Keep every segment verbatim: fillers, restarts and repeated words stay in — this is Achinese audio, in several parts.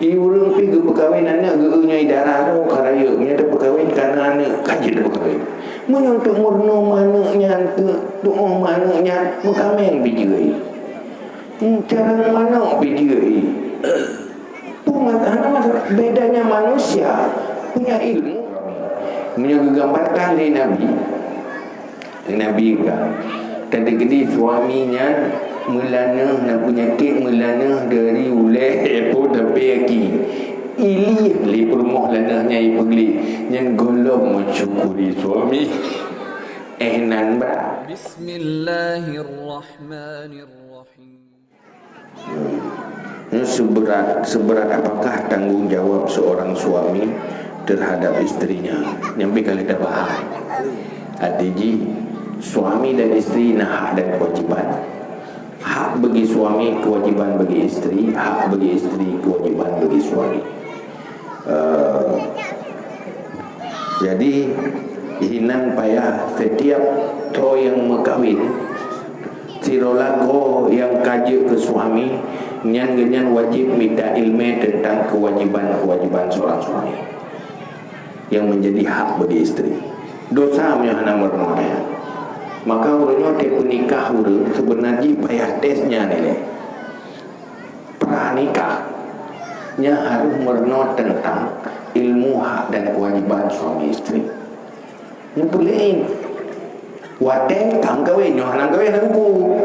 I ureuëng pih geupeukawen aneuk geu nyoe dara roh ka rayeuk, nyoe teupeukawen kana aneuk ka jeuet teupeukawen. Meunyoe untuk meurunoe manök nyan, tuoh manök nyan, meukaméng pih jeuet. Hmm, carang manök pih jeuet. Peue mata-, hana masalah. Bedanya manusia punya ilmu. Meunyoe geugambarkan lé Nabi, Nabi ka. Tadi geude suami nyan meulaneue, na peunyakét meulaneue dari ulée po sampai aki. Ilih lé peurumoh laneue nyan ipeugleh. Nyan gohlom mensyukuri suami. Eh, nan ba. Bismillahirrahmanirrahim. Nyoe seberat, seberat apakah tanggung jawab seorang suami terhadap istrinya? Nyang pih ka lheueh tabahas. Arti jih, suami dan istri na hak dan kewajiban. Hak bagi suami, kewajiban bagi istri, hak bagi istri, kewajiban bagi suami. Eh, jadi, hinan payah setiap droe nyang meukawen, sidroe lakoe nyang ka jeuet keu suami, nyan geuhnyan wajéb mita iéleumé teuntang keuwajéban-keuwajéban seurang suami nyang meunjadi hak bagi istri. Dosa meunyoe hana meurunoe nyan. Maka uroe nyoe teuh peunikah ureuëng seubeuna jih payah tes nyan ilée. Pranikah nyan harôh meurunoe teuntang ilmu hak dan keuwajéban suami istri. Nyang peureulée, watée ka meukawen, nyoe hana meukawen, hana kubu.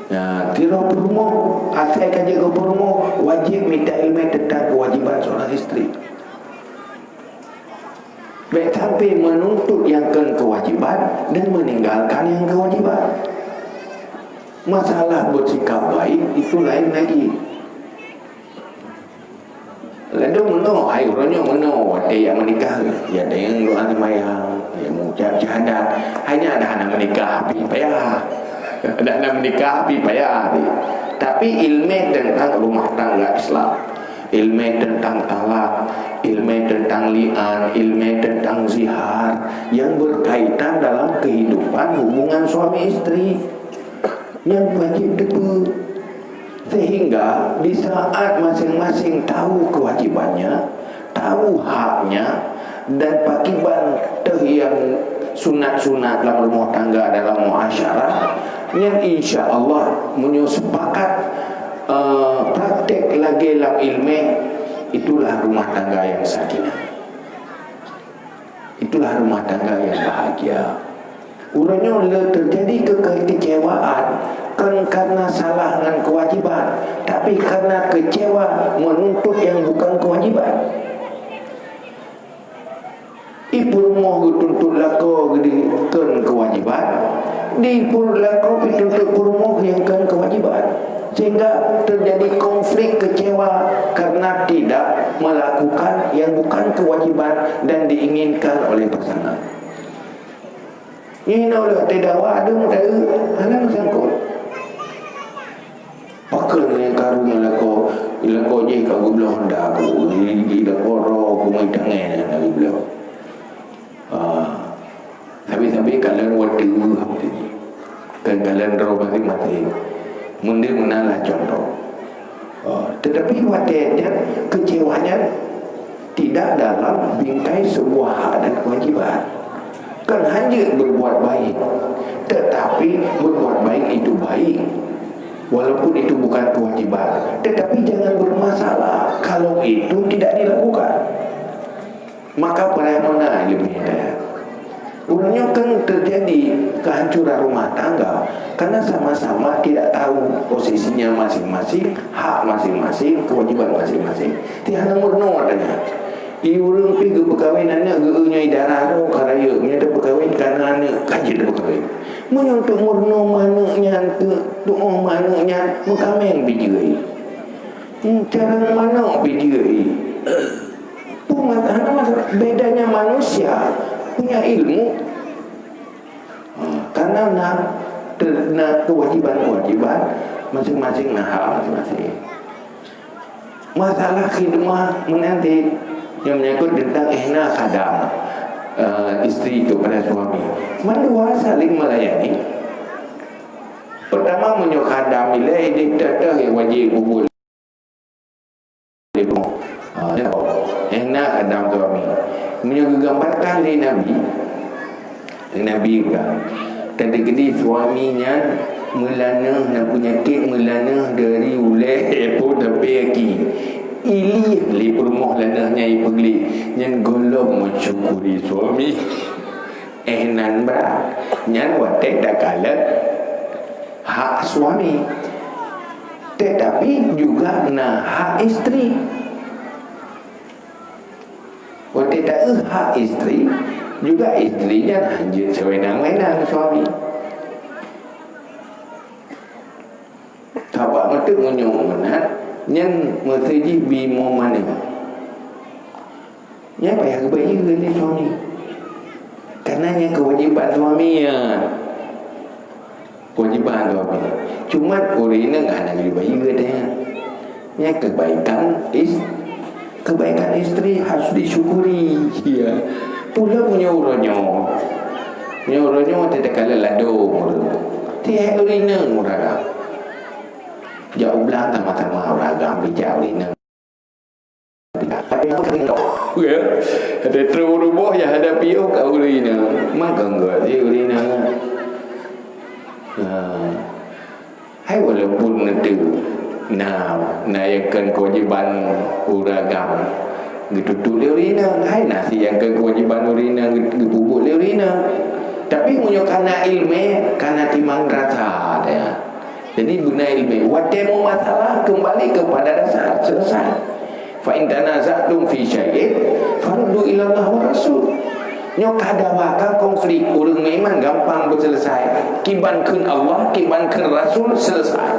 Nah, sidroe peurumoh, asai ka jeuet keu peurumoh, wajéb mita iéleumé teuntang keuwajéban seorang istri. Bék sampai menuntut nyang kon keuwajéban dan meninggalkan nyang keuwajéban. Masalah bersikap baik itu lain lagi. Lalu meunoe, hai uroe nyoe meunoe, watée jak meunikah, ya deng doa seumayang, ya mengucap syahadat. Hanya dah hana meunikah, pih payah. Dah hana meunikah, pih payah. Tapi iéleumé teuntang rumah tangga Islam. Iéleumé teuntang talak, iéleumé teuntang li'an, iéleumé teuntang zihar yang berkaitan dalam kehidupan hubungan suami istri. Nyan wajéb teupeu. Sehingga di saat masing-masing tahu kewajibannya, tahu haknya, dan pakiban teuh nyang sunat-sunat lam rumoh tangga dalam muasyarah, nyan insya Allah meunyoe sepakat, eh, praktek lagée lam iéleumé, itulah rumah tangga yang sakinah. Itulah rumah tangga yang bahagia. Uroe nyoe le terjadi kekecewaan, kon karena salah ngon kewajiban, tapi karena kecewa menuntut yang bukan kewajiban. Di peurumoh geutuntut lakoe geude kon kewajiban, di peurumoh lakoe geutuntut peurumoh nyang kon kewajiban. Sehingga terjadi konflik kecewa karena tidak melakukan yang bukan kewajiban dan diinginkan oleh pasangan. Nyoe na ulée teudawa adeueng teu hana meusangkot. Pakon nyang karu ngon lakoe, lakoe jih ka geubloe honda bu, di lakoe roh kumai tangai na geubloe. Ah, sabe-sabe kalon watée kan kalon droe maséng-maséng. Meunde meunalah contoh. Ah, tetapi watée nyan keucewa nyan tidak dalam bingkai sebuah hak dan kewajiban. Kan hanya berbuat baik, tetapi berbuat baik itu baik. Walaupun itu bukan kewajiban, tetapi jangan bermasalah kalau itu tidak dilakukan. Maka para mona lebih hidayah. Uroe nyoe kan terjadi kehancuran rumah tangga karena sama-sama tidak tahu posisinya masing-masing, hak masing-masing, kewajiban masing-masing. Tiada murno adanya. I ureuëng pih geupeukawen aneuk geu nyoe dara roh ka rayeuk, nyoe teupeukawen kana aneuk ka jeuet teupeukawen. Meunyoe untuk murno manök nyan, tuoh manök nyan meukaméng pih jeuet. Hmm, carang manök pih jeuet. Peue mata-, hana masalah. Bedanya manusia punya ilmu. Ha, karena na, te-, na kewajiban-kewajiban masing-masing, na hak masing-masing. Masalah khidmah meunan cit nyang menyangkut tentang ihna khadam, eh, istri kepada suami. Mandua saling melayani. Pertama, meunyoe khadam ilée ideh teuh wajéb bubul. Ha, eh, na kadang suami. Meunyoe geugambarkan lé Nabi, Nabi ka. Tadi geutanyoe suami nyan meulana, na peunyakét meulana dari ulée epot sampai aki. Ilée lé peurumoh lana nyan ipeugleh. Nyan gohlom meusyukuri suami. Eh, nan brat. Nyan watée takalon hak suami. Tetapi juga na hak istri. Watée taeu hak istri, juga istri nyan hanjeuet sewenang-wenang suami. Sabab meuteuk meunyoe meunan, nyan meuseujih bimoe manéh. Nyan payah geubayeue lé suami. Karena nyan keuwajéban suami nyan. Keuwajéban suami. Cuma ureueng inong hana geubayeue teuh. Nyan kebaikan is-, kebaikan istri harus disyukuri. Ya. Pula meunyoe uroe nyoe. Meunyoe uroe nyoe teuh takalon ladôm ureueng. Tiep ureueng inong ureueng agam. Jak u blang sama-sama ureueng agam bijak ureueng inong. Ya. Ada trok u rumoh nyang hana piôh ka ureueng inong. Mangkang geuh di ureueng inong. Ha. Hai walaupun neuteu na, na nyang kheun keuwajéban ureueng agam geututuek lé ureueng inong. Hai na si nyang kheun keuwajéban ureueng inong geu-, geupeubuet lé ureueng inong. Tapi meunyoe kana ileumé, kana timang rasa, ya. Jadi beuna ileumé. Watée meumasalah, kembali kepada dasar, selesai. Fa in tanaza'tum fi syai'in faruddu ila Allah wa rasul. Nyoe ka daba ka konflik, ureueng meuiman gampang beuseuleusai. Kiban kheun Allah, kiban kheun Rasul, selesai.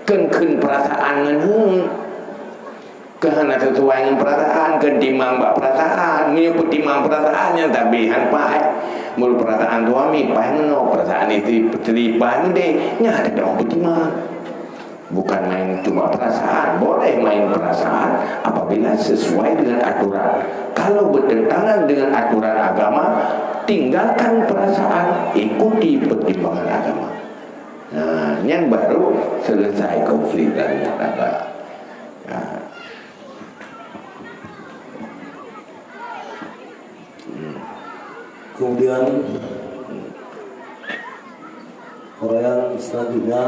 Kheun-kheun peurasaan ngon heuet. Keu hana sesuai ngon peurasaan, keu timang bak peurasaan. Meunyoe peutimang peurasaan nyan tabé han paih. Meunurot peurasaan suami paih meunoe, peurasaan istri, istri paih meudeh, nyan hana teupeue peutimang. Bukan main cuma perasaan. Boleh main perasaan apabila sesuai dengan aturan. Kalau bertentangan dengan aturan agama, tinggalkan perasaan, ikuti pertimbangan agama. Nah, nyan baru selesai konflik dalam rumah tangga. Nah. Kemudian, uraian selanjutnya,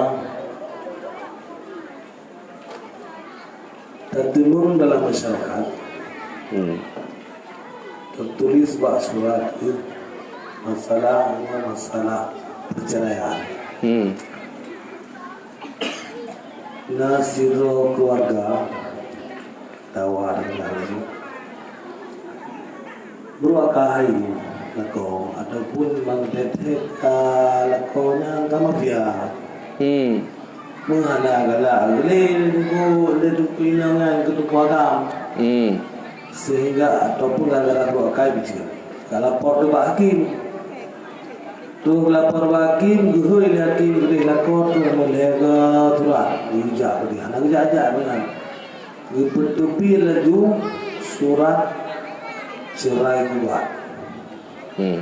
teuteumong dalam masyarakat, Hmm. tertulis bak surat, eh, masalah, masalah perceraian. Hmm. Na sidroe keluarga tawa dan lain. Beuruakai lakoe ataupun mantet-het ka lakoe nyang ka mafia. Hmm. Meuhana galak lé teungku, lé teungku inong nyan keu teungku agam. Hmm. Sehingga ataupun gara-gara beuruakai biceu. Ka lapor keu bak hakim. Troh lapor bak hakim, geuhôi lé hakim keudeh lakoe troh meulhèe keu surat. Geujak keudeh, hana geujak-jak meunan. Geupeuteubiet laju surat cerai gugat. Hmm.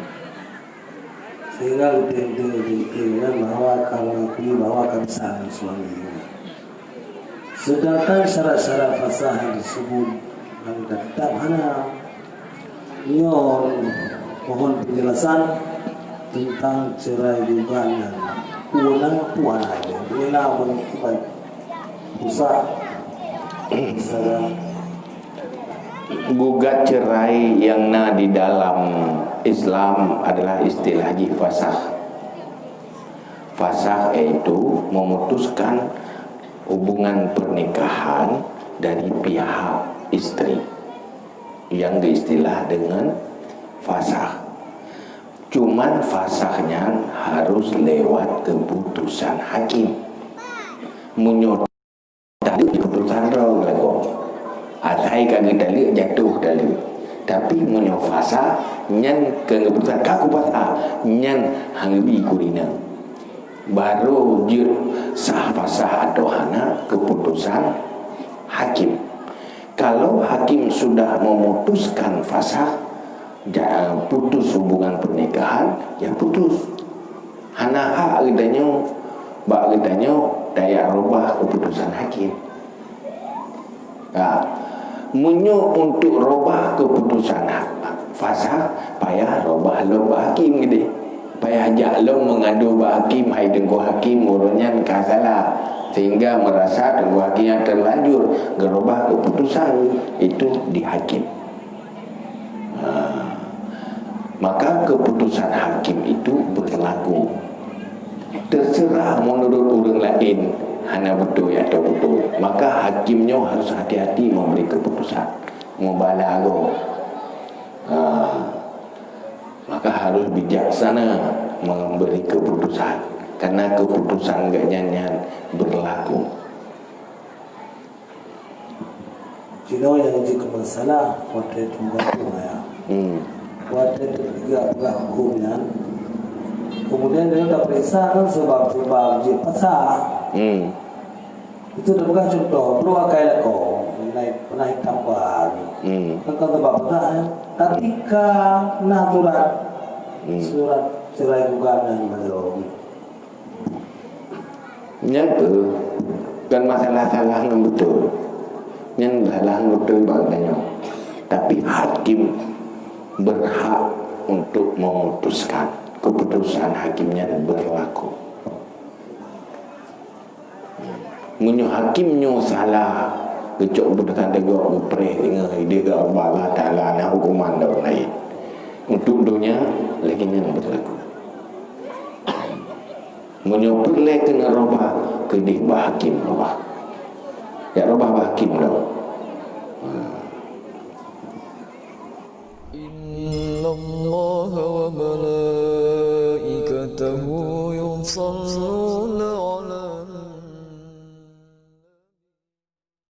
Sehingga geutem-tem, geutem-tem nyan bahwa ka mengakui bahwa ka pisah ngon suami. Sedangkan syarat-syarat fasah yang disebut dalam kitab hana. Nyoe mohon penjelasan tentang cerai gugat nyan. Peue na, peue hana, peue na meuakibat rusak persaudaraan. Gugat cerai yang na di dalam Islam adalah istilah jih fasah. Fasah yaitu memutuskan hubungan pernikahan dari pihak isteri yang diistilah dengan fasah. Cuman fasah nyan harus lewat keputusan hakim. Meunyoe taleuek keputusan droe lagoe. Asai ka geutaleuek jatuh taleuek. Tapi meunyoe fasah nyan keu keputusan ka kupasah, nyan hana bi kurina. Baru jeuet sah fasah atau hana keputusan hakim. Kalau hakim sudah memutuskan fasah, ja-, putus hubungan pernikahan, ya putus. Hana hak geutanyoe, bak geutanyoe tajak rubah keputusan hakim. Ha, meunyoe untuk robah keuputusan fasad, payah robah lom bak hakim geude. Payah jak lom meungadu bak hakim, "Hai Teungku Hakim, ureuëng nyan ka salah." Sehingga merasa Teungku Hakim nyang terlanjur geurobah keuputusan itu di hakim. Ha. Maka keputusan hakim itu berlaku. Terserah menurut orang lain hana betul atau betul. Maka hakim nyoe harus hati-hati memberi keputusan. Mubalaghah. Ha. Maka harus bijaksana memberi keputusan. Karena keputusan geuhnyan nyan berlaku. Jinoe nyang jeuet keu masalah watée teugantung ya. Hmm. Watée teupeugah peugah huköm nyan, kemudian dia taperiksa kan sebab-sebab jeuet pasah. Hmm. Itu tapeugah contoh, bro akai lakoe, pernah hitam pagi. Hmm. Kan kan sebab pasah ya. Tapi ka na surat, hmm, surat cerai gugat dan bagi. Nyan peue? Kon masalah salah ngon beutôi. Nyan salah ngon beutôi bak geutanyoe. Tapi hakim berhak untuk memutuskan. Keputusan hakim nyan berlaku. Meunyoe hakim nyoe salah, geucok beudeungan teugok geupreh deungon ideh geuba Allah Taala na hukuman daun laén. Untuk donya, lagée nyan berlaku. Meunyoe peureulée keuneuk robah, keudeh bak hakim robah. Jak robah bak hakim lom.